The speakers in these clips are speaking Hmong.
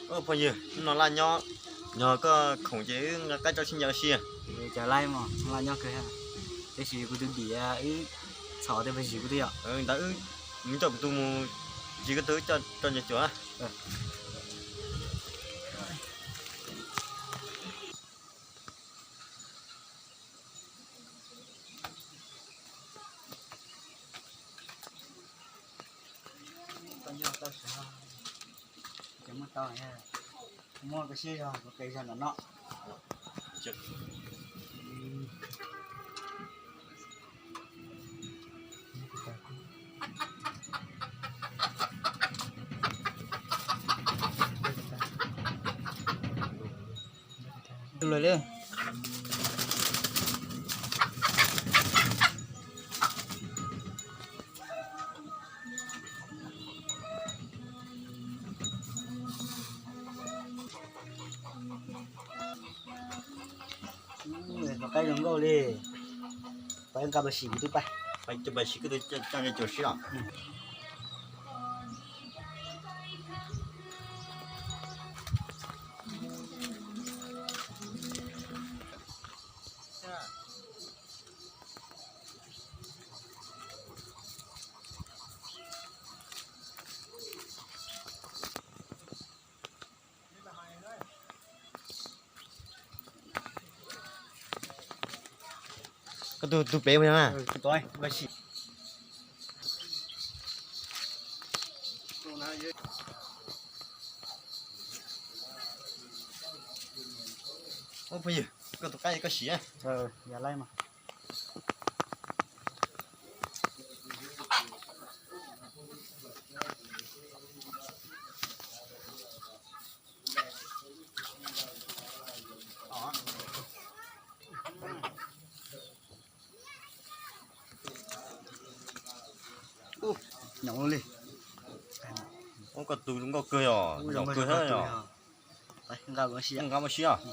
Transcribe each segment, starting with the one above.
Ua phooj ywg, hnub no laj nyob, yog koj khoom ces wb nqa qaib rau sib ncaws ua si. Cov laib mas laj nyob kawg, tab sis kuv tus dim wb txhom tej pag zis kuv twb yom. Ntawd wb mus coj kuv tus mus, zis koj tus coj rau ncaws cuam. Tau nyob tau sov, ces muab tau, muab koj siab zog kuv qe zog nram no. Lawm li. Qaib zoo nkauj li. Pab nqa pab sim kuv twb pab. Pab coj pab sim kuv twb coj ncaws cuam sib os. Koj tus, tus pem mus na. Ua phooj ywg, koj tus qaib koj siv. Yog laib mas. Nyob li. Ua koj tus zoo nkauj kawg yom, zoo nkauj thiab yom. Nqa mus siv os.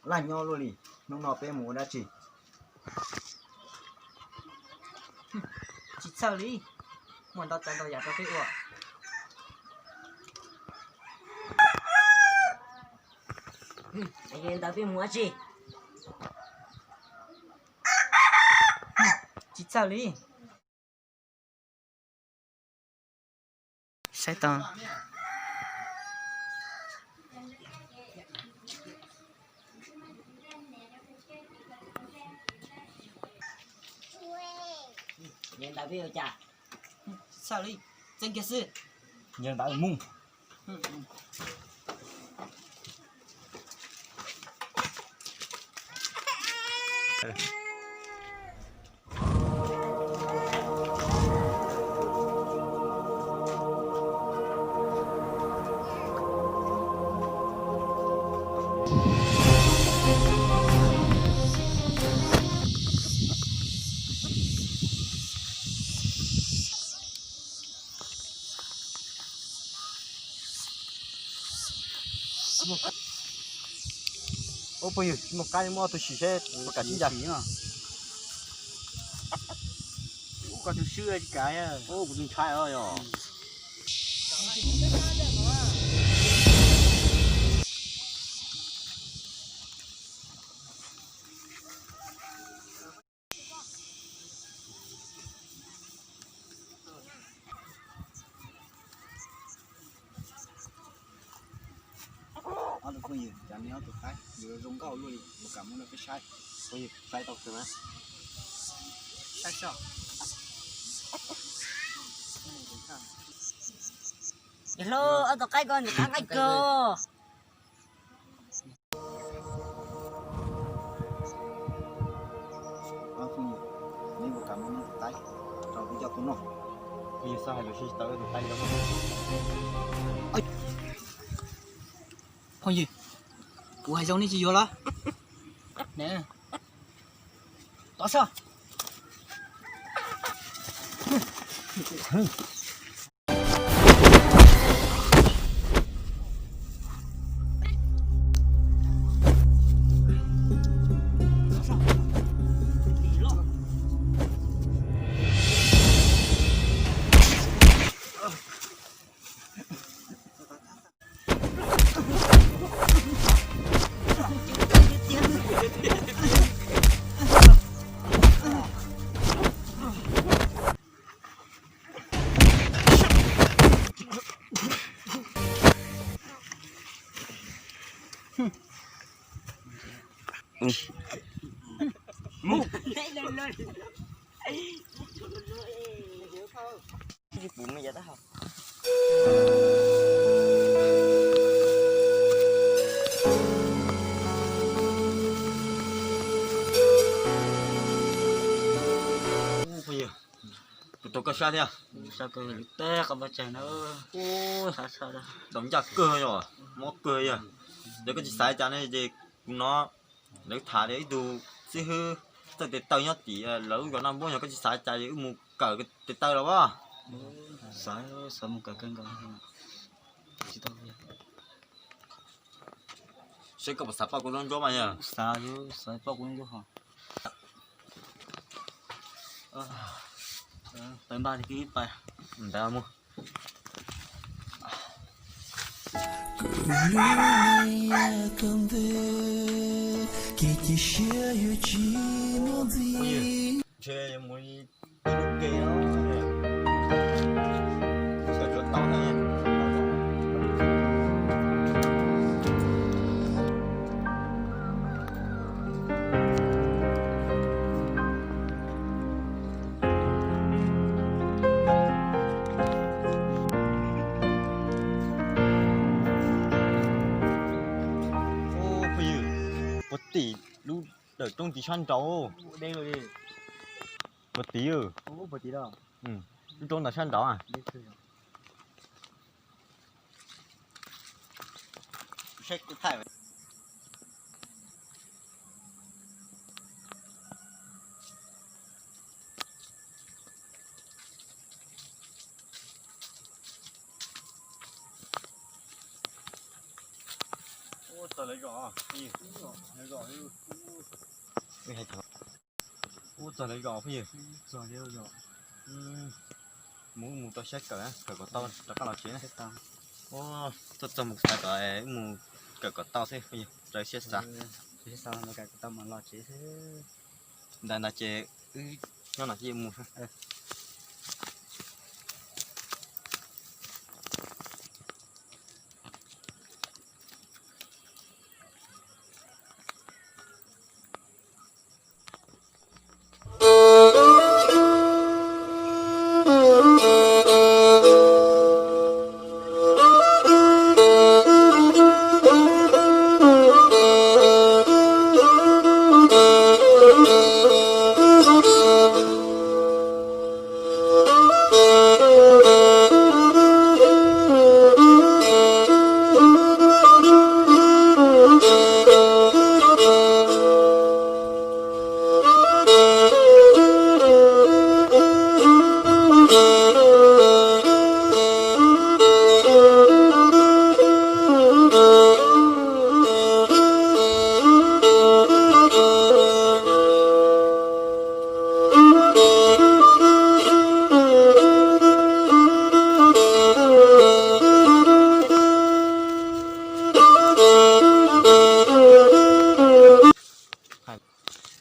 Laj nyob luaj li, hnub no peb mus ua dab tsi? Tsis txhawj li, muaj ntau tsav ntau yam rau peb ua. Ntawd peb mus ua dab tsi? Tsis txhawj li. Saib tau. Ntawd peb ua cas? Tsis txhawj li, txeeb kiag xwb. Ntawd mus. Ua phooj ywg, tsis muaj qaib muab tus sim seb puas kam sib ncaws. Ua koj tus swb tsis kam. Ua kuv tus ntshai os yog. Ob tug phooj ywg, cov no ob tug qaib yuav zoo nkauj luaj li, puas kam muab rau peb saib? Phooj ywg, saib tau kawg na. Saib soj. Yog hlo, ob tug qaib ko nws qab nqaij kawg. Phooj ywg, neb puas kam muab neb tus qaib rau peb coj tuaj noj? Phooj ywg, xav hais lus sib tau tus qaib. Phooj ywg, kuv hais zoo nej tsis yuav los? Tom soj. Kuv rau koj sab thiab. Teb qhov pov tseg na. Doos ncaj kawg yog, mob kawg yog. Yog koj tsis xav cas ne ces kuv no lawv tham tias ib tug xib hwb txawj tes taw nyob tim lawv lub zos Naj Npuab, yog koj tsis xav cas ces wb mus kawm tes taw los as. Xav, xav mus kawm kawg nkaus. Seb koj puas xav pauj kuv lub ncuab mas yog. Xav, xav pauj kuv lub ncuab hos. Pais npaj ib pais. Ntawd mus. Ces cia siab yuav tsis muaj ntxiv. Ntshe yuav mus ib lub ke no. Koj tsuav tau na. Phooj ywg, puag tim lub dawm roob tim sab nraud. Puag tim, lub roob ntawm sab nraud. Ub, txog lawv zos phooj ywg. Mus, mus rau sab kawm, kawm kom tau rov qab los tsev na. Ub, tuaj txog mus xav kom mus kawm kom tau xwb phooj ywg, rau siab xav. Ntawd ntawd ces wb nyob no ces mus.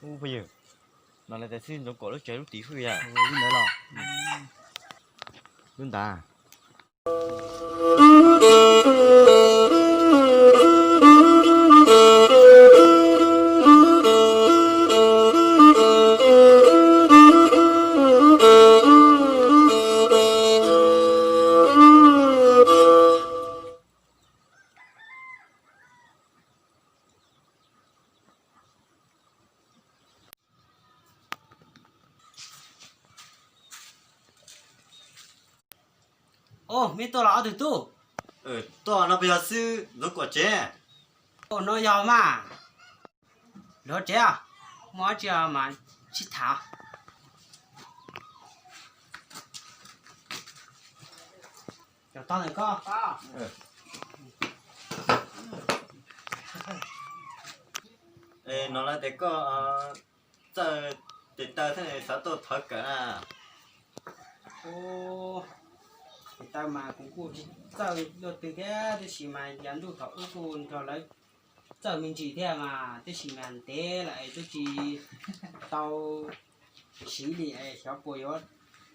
Ub, phooj ywg, no lawv tias xib Ntxoov Kuam lub tsev lub tid xwb yom? Lub ntawd los? Lub ntawd. Ub, mej tuaj los ob tug tub? Tuaj no puas yog xib Ntxoov Kuam tsev? Ub, no yog mas. Los tsev, muaj dab tsi mas sib tham. No lawv tias koj txawj tes taw thiab xav tuaj thov kawm na. Ub, tes taw mas kuv kuj tsis txawj luaj twg thiab, tab sis mas yav ntuj thaum ub kuj nrog lawv txawj me ntsis thiab mas, tab sis mas ntev lawm twb tsis tau siv li, xyov puas yuav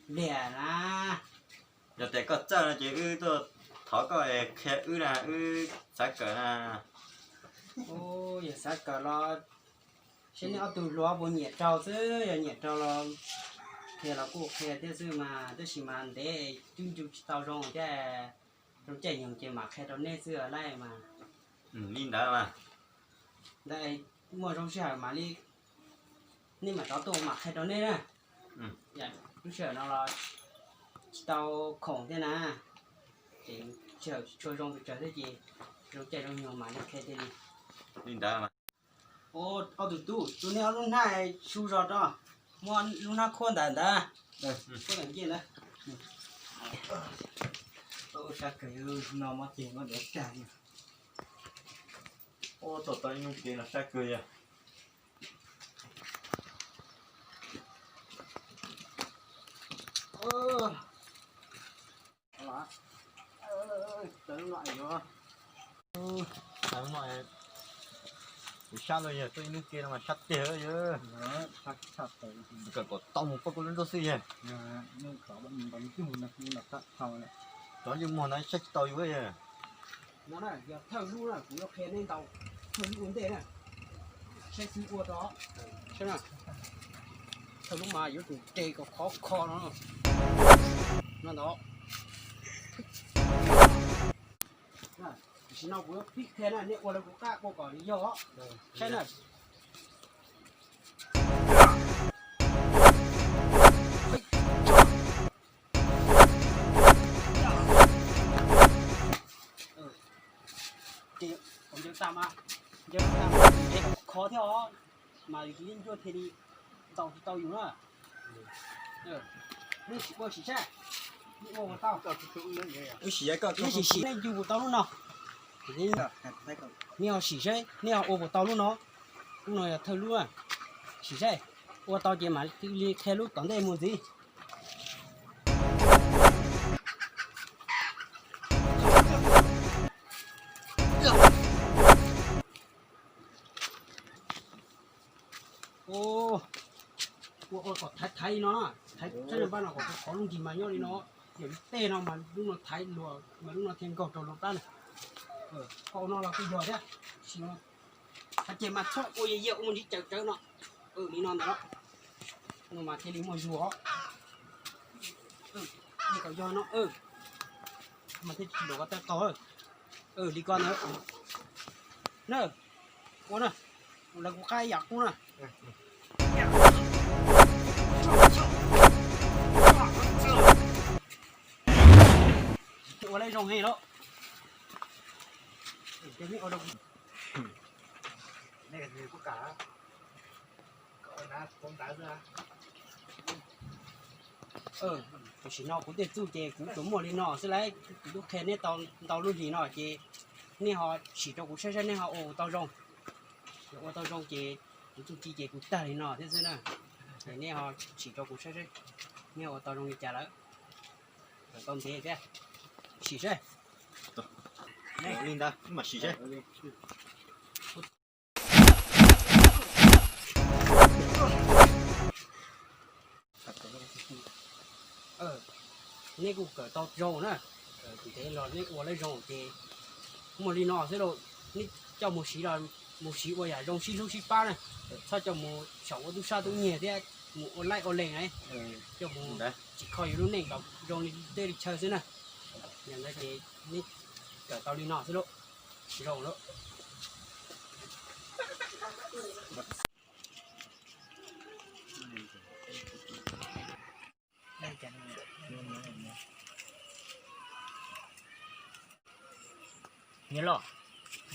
pliag na. Yog tias koj txawj no ces wb tuaj thov koj qhia wb na, wb xav kawm na. Xav kawm los seb nej ob tug hluas puas nyiam raug xwb, yog nyiam raug los qhia los kuj qhia thiab xwb mas, tab sis mas ntev twb ncu tsis tau zoo thiab, zoo caij nyoog ces mam qhia rau nej xwb lawm mas. Li ntawd mas, ntawd muaj zoo sij hawm mam li, nej mam rov tuaj mam qhia rau nej na. Lub sij hawm no los tsis tau khoom thiab na, ces sij hawm tsis tshua zoo pes tsawg thiab ces zoo caij zoo nyoog mam li qhia tiag li. Li ntawd mas, ob tug tub, tus nej ob lub hnab su zog rau, muab lub hnab khuab ntawm ntawd, khuab ntawm ncej ntawd. Sab kawg, no muab ceg muab dev tag. Ua tau tau ib lub kev no sab kawg yog. Kuv sab los yog tau ib lub kev no mas sab tiag yog. Kawm kom tau mus pab kuv lub nrog xwb yog. Cov ntsej muag no saib tsis tau yus yog. No na yog thawj lub na, kuv yuav qhia nej ntaus thawj lub ua ntej na, saib xwb ua tau. Saib na, thawj lub mas yuav tsum de kom khov kho no, no ntawd. Tam sim no kuv yuav pib qhia na, nej ua lawv kuv qab ua kom yog saib na. Ncaws tas mas, ncaws tas mas, ncaws khov thiab os, mas yus tus yeeb ncuab thiaj li ntaus tsis tau yus na. Nej sim ua sim saib, nej ua puas tau. Nej sim sim, nej yug puas tau lub no. Nej ho sim saib, nej ho ua puas tau lub no. Lub no yog thawj lub, sim saib, ua tau ces mam li qhia lub tom ntej mus ntxiv. Ua ua kom thaiv thaiv li no, thaiv tshaj npaj no kom khov lub ntsis mas nyob li no, yog lub tej no mas lub no thaiv luag mas lub no thiaj nkaug rau lub plab na. Koj ua no los kuj yog thiab, hais tias mas txhob ua yam yam ua mus ntsis cawv cawv no, li no ntawd, no mas thiaj li muaj zug os. Kom yog no mas thiaj tsis luam ko taw qaug. Li ko ntawd na, ua na, lawv kuv qab ib yam qub na. Ua lawv zoo heev lawm. Tam sim no kuv tej txuj ces kuv tsuas muaj li no xwb lauj, kuv twb qhia neb tau ntau lub hlis no ces nej ho sim rau kuv saib saib nej ho ua tau zoo. Yog ua tau zoo ces kuv txuj ci ces kuv tag li no thiab xwb na. Es nej ho sim rau kuv saib saib nej ua tau zoo li cas lawm. Tau ntev thiab, sim saib. Li ntawd mam sim saib. Nej kuj kawm tau zoo na, ntev los nej ua lawv zoo ces muaj li no xwb lauj. Nej coj mus siv los mus siv ua yam zoo sib hlub sib pab na, txhob coj mus xyaum ua tub sab tub nyiag thiab mus ua laib ua leeg, coj mus tsis kho yus lub neej kom zoo li teb li chaw xwb na. Yog ntawd ces nej kawm tau li no xwb lauj, zoo lauj. Niam loj,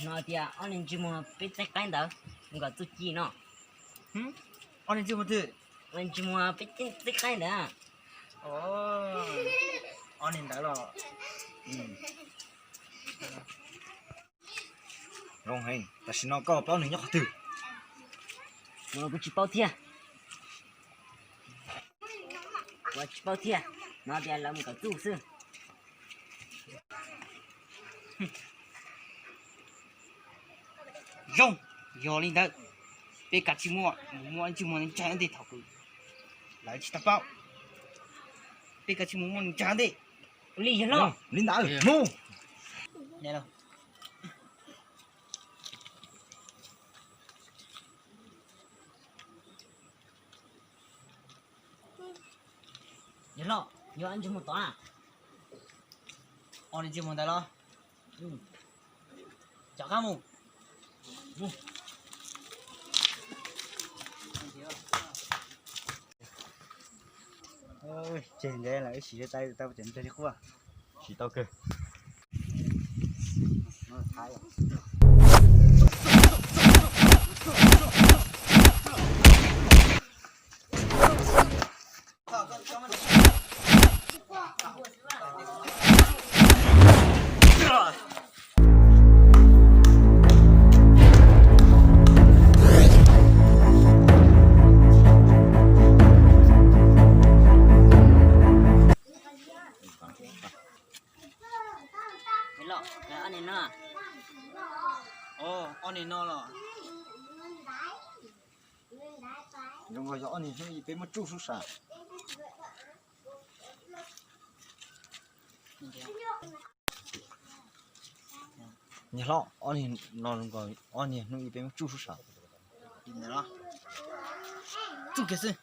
no tias ob niag ntsej muag peb txeeb qaib ntawd, nkawd txuj ci no. Ob niag ntsej muag twg? Ntsej muag peb txeeb qaib ntawd. Ob niag ntawd los. Zoo heev, tam sim no koj paub nws nyob qhov twg? Kuv tsis paub thiab. Kuv tsis paub thiab, no tias lawv mus kawm txuj xwb. Zoo, yog li ntawd, peb kav tsij muab mus muab ntsej muag ntsaig ntej thaum kws lawv tsis tau paub. Peb kav tsij mus muab ntsaig ntej. Li ntawd mus. Yuav ntsej muag tod na. Ua li ntsej muag ntawd los? Cov qab mus. Tseg ntev lawm, wb sim tau tau cov nplej li qub. Sim tau kawg. Los, ob niag no. Ov, ob niag no los? Zoo nkaus yog ob niag hnub ib peb muab tsuj sub sam. Niag hlob, ob niag no zoo nkaus ob niag hnub ib peb muab tsuj sub sam. Tsuj kiag xwb.